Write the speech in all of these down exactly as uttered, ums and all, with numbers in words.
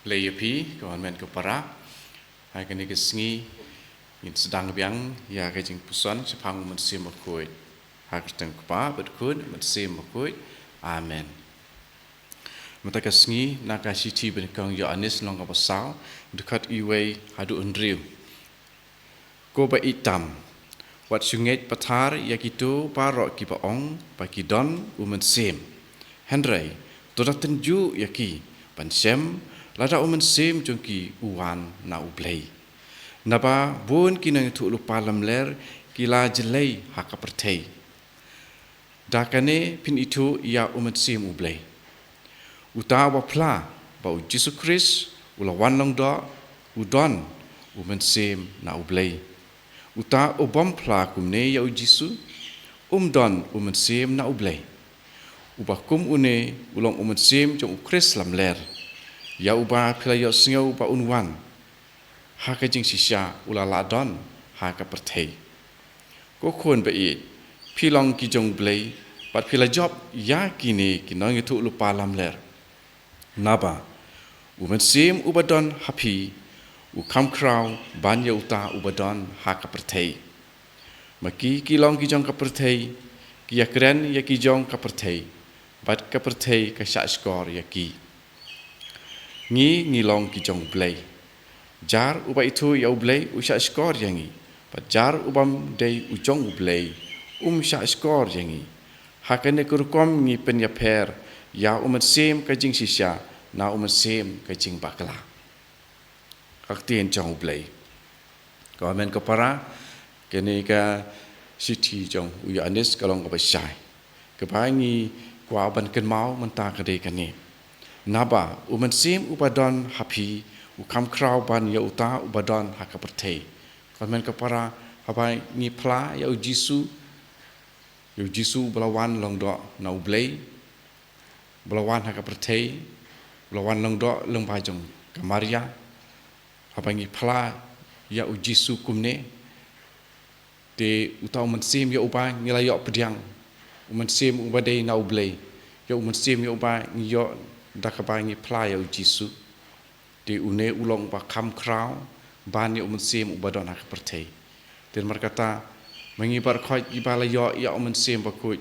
Khublei ïa phi, ko hynmen ko para. Ha kane ka sngi ngin sdang biang ïa ka jingpuson shaphang u Mynsiem Bakhuid. Ha ka kyrteng u Kpa bad u Khun bad u Mynsiem Bakhuid. Amen. Mynta ka sngi na ka shithi banyngkong Ïoannis lynnong kaba saw, dkhot wei haduh hynriew. Ko ba-ïeit tam, wat shu ngeit pathar ïa kito baroh kiba ong ba ki don u Mynsiem. Hynrei to da tynjuh ïa ki ban shem lada u Mynsiem jong ki u wan na U Blei. Naba bun ki nongïathuhlypa lamler ki la jlei ha ka pyrthei. Da kane phin ithuh ïa u Mynsiem U Blei. Uta uba phla ba u Jisu Khrist u la wan lyngdoh, u don u Mynsiem na U Blei. Uta u bym phla kumne ïa u Jisu, um don u Mynsiem na U Blei. Uba kum une u long u mynsiem jong u Khrist lamler, ïa uba phi la ïohsngew ba un wan. Ha ka jingshisha u la lah don ha ka pyrthei. Ko khun ba-ïeit, phi long ki jong U Blei bad phi la jop ïa kine ki nongïathuhlypa lamler. Naba u Mynsiem uba don ha phi u kham khraw ban ïa uta uba don ha ka pyrthei. Ma ki ki long ki jong ka pyrthei, ki ïakren ïa ki jong ka pyrthei, bad ka pyrthei ka shahshkor ïa ki. Ngi ngi long ki jong U Blei. Jar uba ithuh ïa U Blei u shahshkor ïa ngi, bad jar u bym dei u jong U Blei um shahshkor ïa ngi. Ha kane ka rukom ngi pynïapher ïa u Mynsiem ka jingshisha na u Mynsiem ka jingbakla. Ka ktien jong U Blei. Ko hynmen ko para, kane ka shithi jong u Ïoannis ka long kaba shai. Kaba ngi kwah ban kynmaw mynta ka dei kane. Naba u Mynsiem uba don ha phi u kham khraw ban ïa uta uba don ha ka pyrthei. Ko hynmen ko para, haba ngi phla ïa u Jisu, ïa u Jisu uba la wan lyngdoh na U Blei, uba la wan ha ka pyrthei, uba la wan lyngdoh lyngba jong ka Maria. Haba ngi phla ïa u Jisu kumne, te uta u Mynsiem ïa uba ngi la ïoh pdiang, u Mynsiem uba dei na U Blei, ïa u Mynsiem ïa uba ngi ïoh da kaba ngi phla ïa u Jisu. Te une u long uba kham khraw ban ïa u Mynsiem uba don ha ka pyrthei. Te namar kata, ma ngi baroh kiba la ïoh ïa u Mynsiem Bakhuid,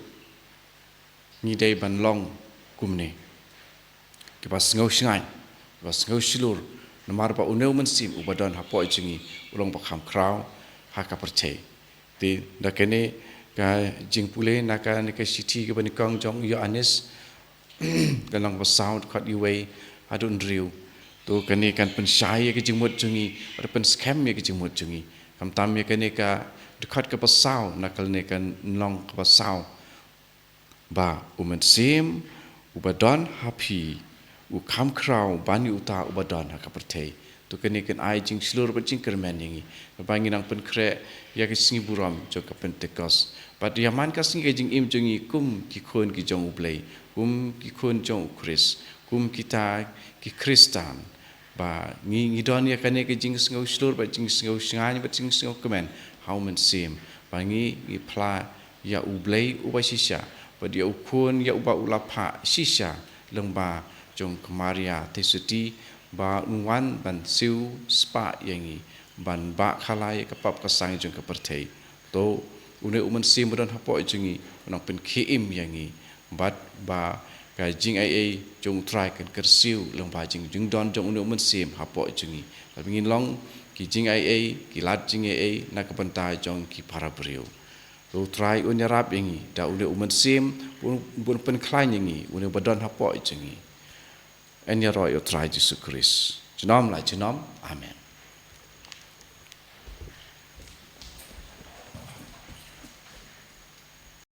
ngi dei ban long kumne, kiba sngew shngaiñ, kiba sngew shlur, namar ba une u Mynsiem uba don hapoh jong ngi u long ba kham khraw ha ka pyrthei. Te da kane ka jingpule na kane ka shithi kaba nyngkong jong u Ïoannis, ka lynnong ba saw, dkhot wei haduh hynriew. To kane kan pynshai ïa ka jingmut jong ngi, bad pynskhem ïa ka jingmut jong ngi. Khamtam ïa kane ka dkhot kaba saw na kane ka lynnong kaba saw, ba u Mynsiem uba don ha phi u kham khraw ban ïa uta uba don ha ka pyrthei. To kane kan ai jingshlur bad jingkyrmen ïa ngi, ba ngi nang pynkhreh ïa ka sngi burom jong ka Pentekost. Bad ïa man ka sngi ka jingim jong ngi kum ki khun ki jong U Blei, kum ki khun jong u Khrist, kum kita ki Khristan. Ba ngi ngi don ïa kane ka jingsngew shlur bad jingsngew shngaiñ bad jingsngew kmen ha u Mynsiem. Ba ngi ngi phla ïa U Blei uba shisha, bad ïa u Khun ïa uba u la phah shisha lyngba jong ka Maria Theisotti, ba un wan ban siew spah ïa ngi, ban bah khalai ïa ka pap ka saiñ jong ka pyrthei. To une u Mynsiem uba don hapoh jong ngi u nang pynkhie im ïa ngi, bad ba ka jingaiei jong u Trai kan kyrsiew lyngba jing jingdon jong une u Mynsiem hapoh jong ngi. Bad ba ngin long ki jingaiei, ki lad jingaiei na ka bynta jong ki para briew. To u Trai un ïarap ïa ngi da une u Mynsiem, bun bun pynkhlaiñ ïa ngi, une uba don hapoh jong ngi. Yn ïaroh ïa u Trai Jisu Khrist junom la junom. Amen.